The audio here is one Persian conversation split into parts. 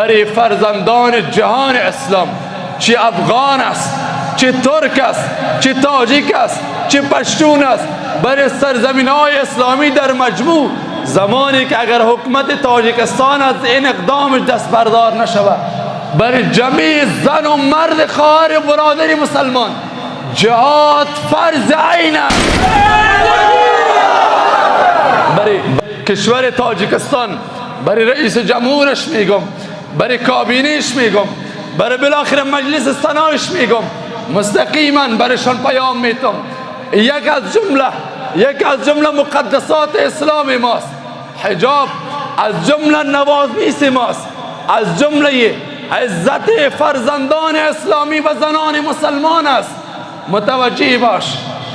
برای فرزندان جهان اسلام، چه افغان است، چه ترک است، چه تاجیک است، چه پشتون است، برای سرزمین های اسلامی در مجموع، زمانی که اگر حکومت تاجیکستان از این اقدامش دست بردار نشود، برای جمیع زن و مرد خواهر برادر مسلمان جهاد فرض عین است. برای کشور تاجیکستان، برای رئیس جمهورش میگم، برای کابینهش میگم، برای بالاخره مجلس سنایش میگم، مستقیما برایشان پیام میتم. یک از جمله مقدسات اسلام ماست حجاب، از جمله نوامیس ماست، از جمله عزت فرزندان اسلامی و زنان مسلمان است. متوجه باش،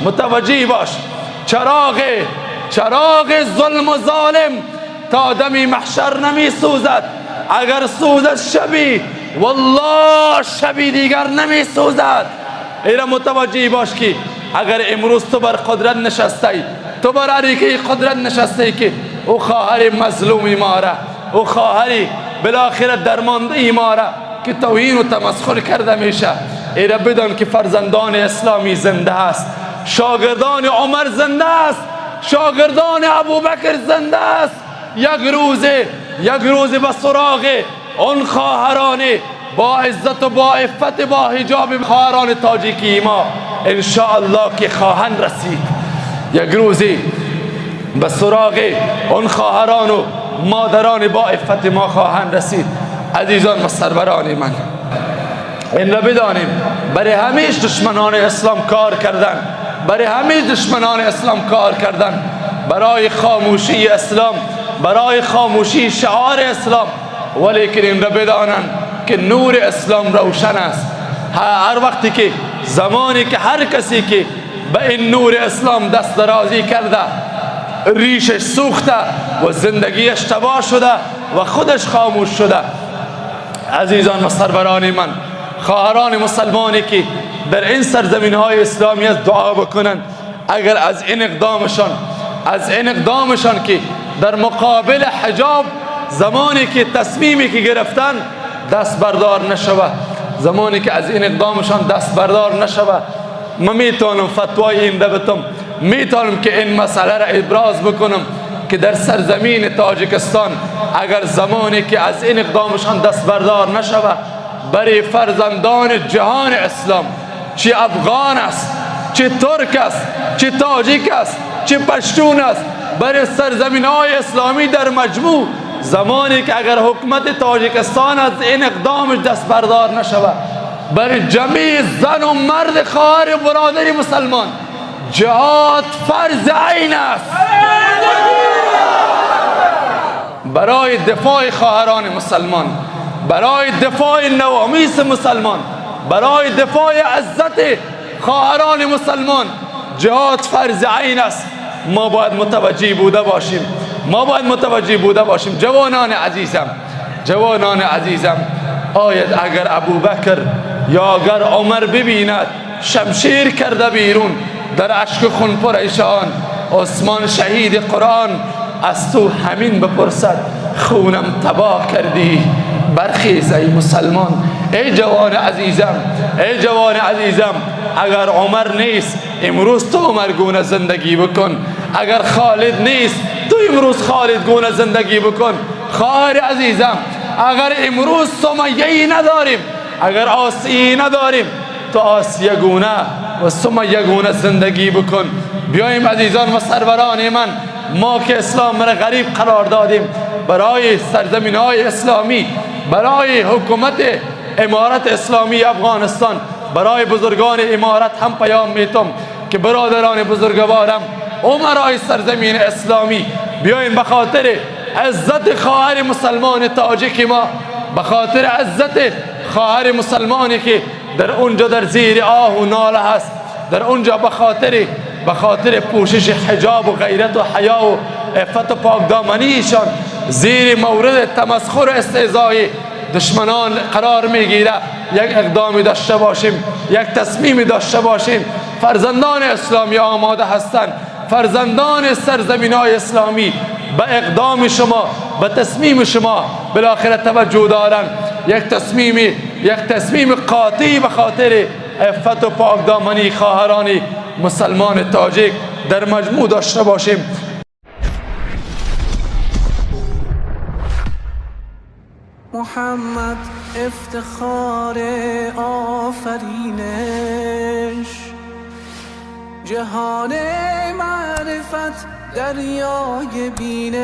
متوجه باش، چراغ ظلم و ظالم تا دمی محشر نمی سوزد. اگر سوزد شبی، والله شبی دیگر نمی سوزد. ایرا متوجه باش که اگر امروز تو بر قدرت نشسته، تو بر اریکه قدرت نشسته که او خواهر مظلوم ماره، او خواهری بالاخره درمانده ماره که توهین و تمسخر کرده میشه، ایرا بدان که فرزندان اسلامی زنده است، شاگردان عمر زنده است، شاگردان ابوبکر زنده است. یک روز به سراغ آن خواهران با عزت و با عفت، با حجاب خواهران تاجیکی ما انشاءالله که خواهند رسید. یک روزی به سراغ آن خواهران و مادران با عفت ما خواهند رسید. عزیزان و سروران من، این را بدانیم برای همیش دشمنان اسلام کار کردن، برای همیش دشمنان اسلام کار کردن، برای خاموشی اسلام، برای خاموشی شعار اسلام. ولیکن این را بدانند که نور اسلام روشن است. هر وقتی که، زمانی که هر کسی که به این نور اسلام دست درازی کرده، ریشش سوخته و زندگیش تباه شده و خودش خاموش شده. عزیزان و سروران من، خواهران مسلمانی که در این سرزمین های اسلامی از دعا بکنن، اگر از این اقدامشان که در مقابل حجاب زمانی که تصمیمی که گرفتن دست بردار نشوه، زمانی که از این اقدامشان دست بردار نشوه، ما میتونم فتوای این بتم، میتونم که این مسئله را ابراز بکنم که در سرزمین تاجیکستان اگر زمانی که از این اقدامشان دست بردار نشوه، برای فرزندان جهان اسلام، چه افغان است، چه ترک است، چه تاجیک است، چه پشتون است، برای سرزمین های اسلامی در مجموع، زمانی که اگر حکومت تاجیکستان از این اقدامش دست بردار نشود، برای جمیع زن و مرد خواهر برادر مسلمان جهاد فرض عین است. برای دفاع خواهران مسلمان، برای دفاع نوامیس مسلمان، برای دفاع عزت خواهران مسلمان جهاد فرض عین است. ما باید متوجه بوده باشیم، ما باید متوجه بوده باشیم. جوانان عزیزم، جوانان عزیزم، آید اگر ابوبکر یا اگر عمر ببیند شمشیر کرده بیرون، در اشک خون پریشان عثمان شهید قرآن، از تو همین بپرسد خونم تباه کردی، برخیز ای مسلمان. ای جوان عزیزم، ای جوان عزیزم، اگر عمر نیست امروز تو عمر گونه زندگی بکن. اگر خالد نیست تو امروز خالد گونه زندگی بکن. خواهر عزیزم، اگر امروز سمیه نداریم، اگر آسیه نداریم، تو آسیه گونه و سمیه گونه زندگی بکن. بیایم عزیزان و سروران من، ما که اسلام را غریب قرار دادیم، برای سرزمین های اسلامی، برای حکومت امارت اسلامی افغانستان، برای بزرگان امارت هم پیام میتم که برادران بزرگوارم، امرای سرزمین اسلامی، بیاین به خاطر عزت خواهر مسلمان تاجیک ما، به خاطر عزت خواهر مسلمانی که در اونجا در زیر آه و ناله هست، در اونجا به خاطر پوشش حجاب و غیرت و حیا و عفت و پاکدامنیشان زیر مورد تمسخر و استهزای دشمنان قرار میگیره، یک اقدامی داشته باشیم، یک تصمیمی داشته باشیم. فرزندان اسلامی آماده هستند. فرزندان سرزمین های اسلامی به اقدام شما، به تصمیم شما بالاخره توجه دارن. یک تصمیم قاطعی به خاطر عفت و پاکدامنی خواهران مسلمان تاجیک در مجموع داشته باشیم. محمد افتخار آفرینش، جهان معرفت دریای بینش.